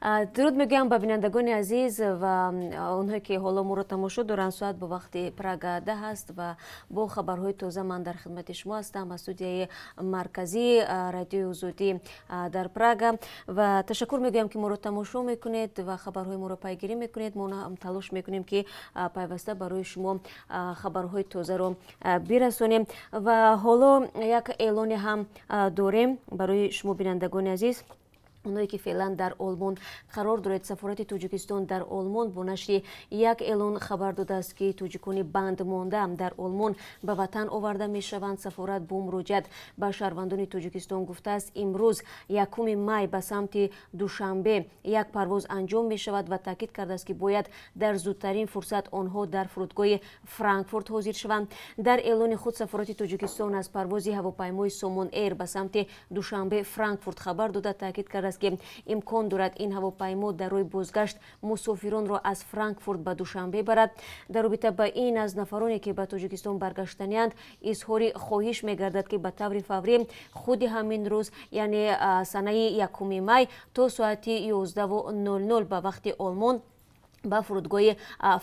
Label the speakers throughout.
Speaker 1: Дуруд мегӯям ба бинандагони азиз ва онҳое, ки ҳоло моро тамошо доранд. Соат бо вақти Прага 10 аст ва бо хабарҳои тоза ман дар хидмати шумо ҳастам аз студияи марказии Радиои Озодӣ дар Прага. Ва ташаккур мегӯям, ки моро тамошо мекунед ва хабарҳои моро пайгирӣ мекунед. Мо ҳам талош мекунем, ки пайваста барои шумо хабарҳои тозаро бирасонем. Ва ҳоло як эълоне ҳам дорем барои шумо, бинандагони азиз, онҳое ки феълан дар Олмон қарор доред. Сафорати Тоҷикистон дар Олмон бо нашри як эълон хабар додааст, ки тоҷикони банд монда дар Олмон ба ватан оварда мешаванд. Сафорат бо муроҷиат ба шаҳрвандони Тоҷикистон гуфтааст, имрӯз, 1 май, ба самти Душанбе як парвоз анҷом мешавад ва таъкид кардааст, ки бояд дар зудтарин фурсат онҳо дар фурудгоҳи Франкфурт ҳозир шаванд. Дар эълони худ Сафорати Тоҷикистон аз парвози ҳавопаймои Сомон Эйр ба самти Душанбе Франкфурт хабар дода, таъкид кардааст, ки имкон дорад ин ҳавопаймо дар роҳи бозгашт мусофиронро аз Франкфурт ба Душанбе барад. Дар робита ба ин аз нафароне, ки ба Тоҷикистон баргаштанианд, изҳори хоҳиш мегардад, ки ба таври фаврӣ худи ҳамин рӯз, яъне санаи 1 май, то соати 11:00 ба вақти Олмон ба фурудгоҳи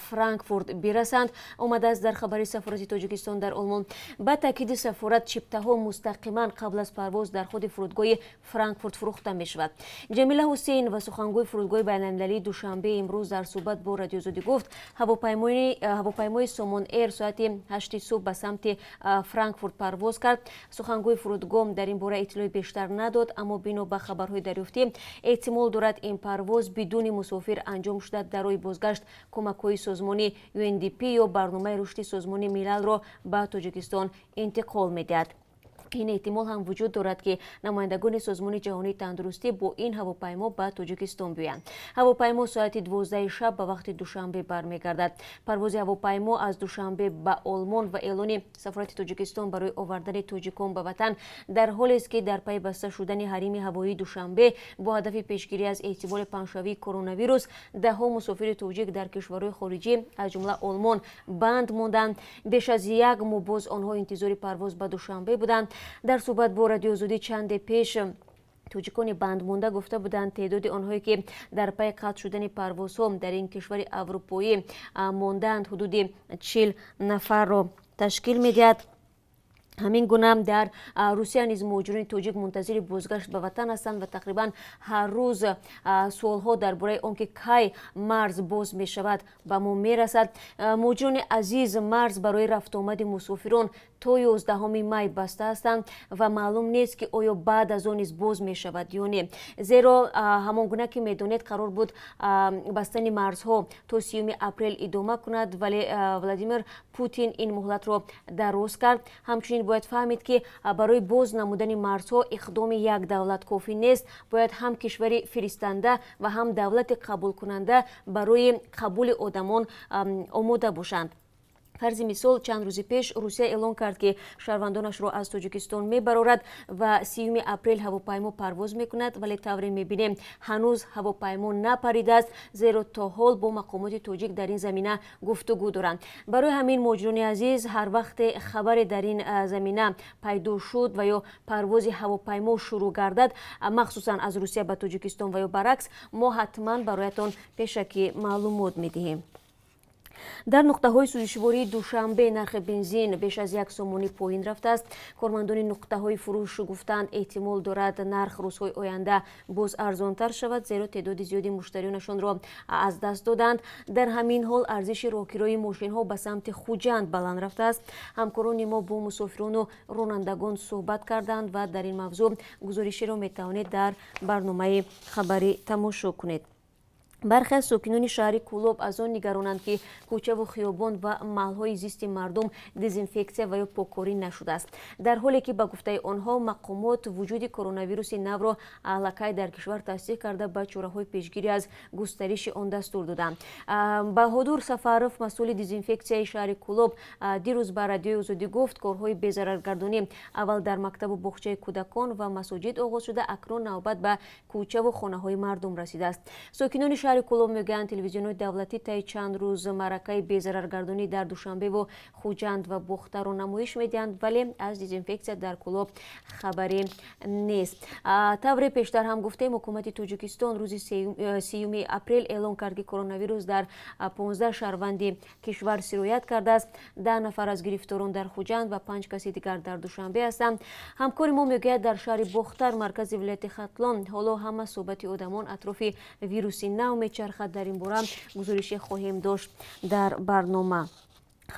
Speaker 1: Франкфурт бирасанд, омадааст дар хабари Сафорати Тоҷикистон дар Олмон. Ба таъкиди сафорат, чиптаҳо мустақиман қабл аз парвоз дар худи фурудгоҳи Франкфурт фурӯхта мешавад. Ҷамила Ҳусейн ва сухангӯи фурудгоҳи байналмилалии Душанбе имрӯз дар суҳбат бо Радиои Озодӣ гуфт, ҳавопаймои Сомон Эйр соати 8 субҳ ба самти Франкфурт парвоз кард. Сухангӯи фурудгоҳ дар ин бора иттилои бештар надод, аммо бино ба хабарҳои дарёфтӣ, эҳтимол дорад ин парвоз бидуни мусофир анҷом шуда, дар роҳи бозгашт кӯмакҳои созмони UNDP ё барномаи рушди Созмони Милалро ба Тоҷикистон интиқол медиҳад. Ин эҳтимол ҳам вуҷуд дорад, ки намояндагони Созмони Ҷаҳонии Тандурустӣ бо ин ҳавопаймо ба Тоҷикистон биёянд. Ҳавопаймо соати 12 шаб ба вақти Душанбе бармегардад. Парвози ҳавопаймо аз Душанбе ба Олмон ва эълони Сафорати Тоҷикистон барои овардани тоҷикон ба ватан дар ҳолест, ки дар пайи баста шудани ҳарими ҳавоии Душанбе бо ҳадафи пешгирӣ аз эҳтимоли паҳншавии коронавирус, даҳҳо мусофири тоҷик дар кишварҳои хориҷӣ, аз ҷумла Олмон, банд монданд. Беш аз як моҳ боз онҳо интизори парвоз ба Душанбе буданд. Дар суҳбат бо Радиои Озодӣ чанде пеш тоҷикони бандмонда гуфта буданд, теъдоди онҳое, ки дар пайи қатъ шудани парвозҳо дар ин кишвари аврупоӣ мондаанд, ҳудуди 40 нафарро ташкил медиҳад. Ҳамин гуна дар Русия низ муҳоҷирони тоҷик мунтазири бозгашт ба ватан ҳастанд ва тақрибан ҳар рӯз суолҳо дар бораи он ки кай марз боз мешавад, ба мо мерасад. Муҳоҷирони азиз, марз барои рафтуомади мусофирон то 11 май баста ҳастанд ва маълум нест, ки оё баъд аз он низ боз мешавад ё не, зеро ҳамон гуна ки медонед, қарор буд бастани марзҳо то 30 апрел идома кунад, вале Владимир Путин ин муҳлатро дароз кард. Ҳамчунин бояд фаҳмид, ки барои боз намудани марзҳо иқдоми як давлат кофӣ нест. Бояд ҳам кишвари фиристанда ва ҳам давлати қабулкунанда барои қабули одамон омода бошанд. Фарзи мисол, чанд рӯзи пеш Русия эълон кард, ки шаҳрвандонашро аз Тоҷикистон мебарорад ва 30 апрел ҳавопаймо парвоз мекунад, вале тавре мебинем, ҳанӯз ҳавопаймо напаридааст, зеро то ҳол бо мақомоти тоҷик дар ин замина гуфтугӯ доранд. Барои ҳамин, муҳоҷирони азиз, ҳар вақте хабаре дар ин замина пайдо шуд ва ё парвози ҳавопаймо шурӯъ гардад, махсусан аз Русия ба Тоҷикистон ва ё баръакс, мо ҳатман бароятон пешакӣ маълумот медиҳем. Дар нуқтаҳои сӯзишвории Душанбе нархи бензин беш аз 1 сомонӣ поин рафтааст. Кормандони нуқтаҳои фурӯш гуфтанд, эҳтимол дорад нарх рӯзҳои оянда боз арзонтар шавад, зеро теъдоди зиёди муштариёнашонро аз даст доданд. Дар ҳамин ҳол арзиши роҳкирои мошинҳо ба самти Хуҷанд баланд рафтааст. Ҳамкорони мо бо мусофирону ронандагон суҳбат карданд ва дар ин мавзӯъ гузориширо метавонед дар барномаи хабарӣ тамошо кунед. Бархе аз сокинони шаҳри Кӯлоб аз он нигаронанд, ки кӯчаву хиёбон ва маҳалҳои зисти мардум дезинфексия ва ё поккорӣ нашудааст, дар ҳоле ки, ба гуфтаи онҳо, мақомот вуҷуди коронавируси навро аллакай дар кишвар тасдиқ карда, ба чораҳои пешгирӣ аз густариши он дастур доданд. Баҳодур Сафаров, масъули дезинфексияи шаҳри Кӯлоб, дирӯз ба Радиои Озодӣ гуфт, корҳои безараргардонӣ аввал дар мактабу боғчаи кӯдакон ва масоҷид оғоз шуда, акнун навбат ба кӯчаву хонаҳои мардум расидааст. Сокинони шаҳри Шаҳри Кӯлоб мегӯянд, телевизионҳои давлатӣ таи чанд рӯз маъракаи безараргардонӣ дар Душанбеву Хуҷанд ва Бохтарро намоиш медиҳанд, вале аз дезинфексия дар Кӯлоб хабаре нест. Тавре пештар ҳам гуфтем, ҳукумати Тоҷикистон рӯзи 30-уми апрел эълон кард, ки коронавирус дар 15 шаҳрванди кишвар сироят кардааст. 10 нафар аз гирифторон дар Хуҷанд ва панҷ каси дигар дар Душанбе ҳастанд. Ҳамкори мо мегӯяд, дар шаҳри Бохтар, маркази вилояти Хатлон, ҳоло ҳама суҳбати одамон атрофи вируси нав мечархад. Дар ин бора гузорише хоҳем дошт дар барнома.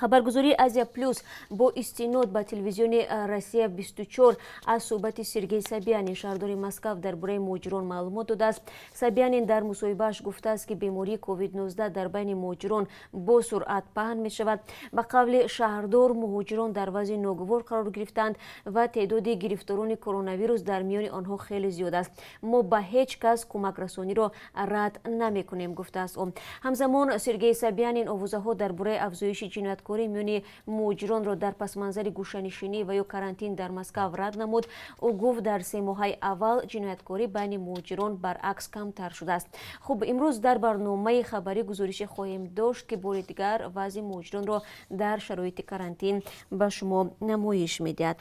Speaker 1: Хабаргузории «Азия Плюс» бо истинод ба телевизиони «Россия 24» аз суҳбати Сергей Собянин, шаҳрдори Москав, дар бораи муҳоҷирон маълумот додааст. Собянин дар мусоҳибааш гуфтааст, ки бемории COVID-19 дар байни муҳоҷирон бо суръат паҳн мешавад. Ба қавли шаҳрдор, муҳоҷирон дар вазъи ногувор қарор гирифтаанд ва теъдоди гирифторони коронавирус дар миёни онҳо хеле зиёд аст. «Мо ба ҳеҷ кас кӯмакрасониро рад намекунем», гуфтааст ӯ. Ҳамзамон Сергей Собянин овозаҳо дар бораи афзоиши ҷинояткорӣ миёни муҳоҷиронро дар пасманзари гӯшанишинӣ ва ё карантин дар Москав рад намуд. Ӯ гуфт, дар 3 моҳаи аввал ҷинояткорӣ байни муҳоҷирон баръакс камтар шудааст. Хуб, имрӯз дар барномаи хабарӣ гузорише хоҳем дошт, ки бори дигар вазъи муҳоҷиронро дар шароити карантин ба шумо намоиш медиҳад.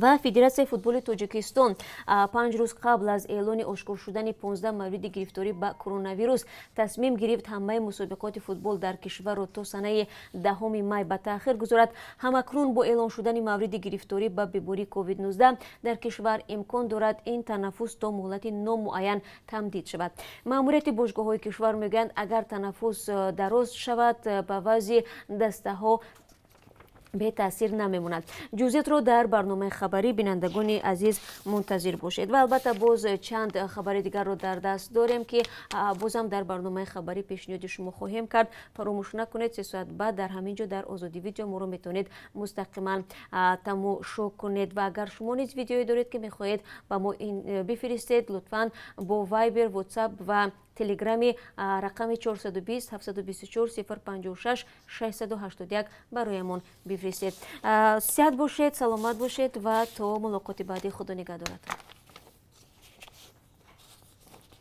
Speaker 1: Ва Федератсияи футболи Тоҷикистон 5 рӯз қабл аз эълони ошкор шудани 15 мавриди гирифторӣ ба коронавирус тасмим гирифт ҳамаи мусобиқоти футбол дар кишварро то санаи 10-уми май ба таъхир гузорад. Ҳамакнун бо эълон шудани мавриди гирифторӣ ба бемории COVID-19 дар кишвар имкон дорад ин танаффус то муҳлати номуайян тамдид шавад. Маъмурияти бошгоҳҳои кишвар мегӯянд, агар танаффус дароз шавад, ба вазъи дастаҳо бетаъсир намемонад. Ҷузъиётро дар барномаи хабарӣ, бинандагони азиз, мунтазир бошед. Ва албатта, боз чанд хабари дигарро дар даст дорем, ки бозам дар барномаи хабарӣ пешниҳоди шумо хоҳем кард. Фаромӯш накунед, 3 соат баъд дар ҳамин ҷо, дар Озодӣ Видео, моро метавонед мустақиман тамошо кунед. Ва агар шумо низ видеое доред, ки мехоҳед ба мо бифиристед, лутфан бо Вайбер, Ватсап ва Телеграми рақами 420 724 056 681 бароямон бифиристед. Сиҳат бошед, саломат бошед ва то мулоқоти баъдӣ худо нигаҳдоратон.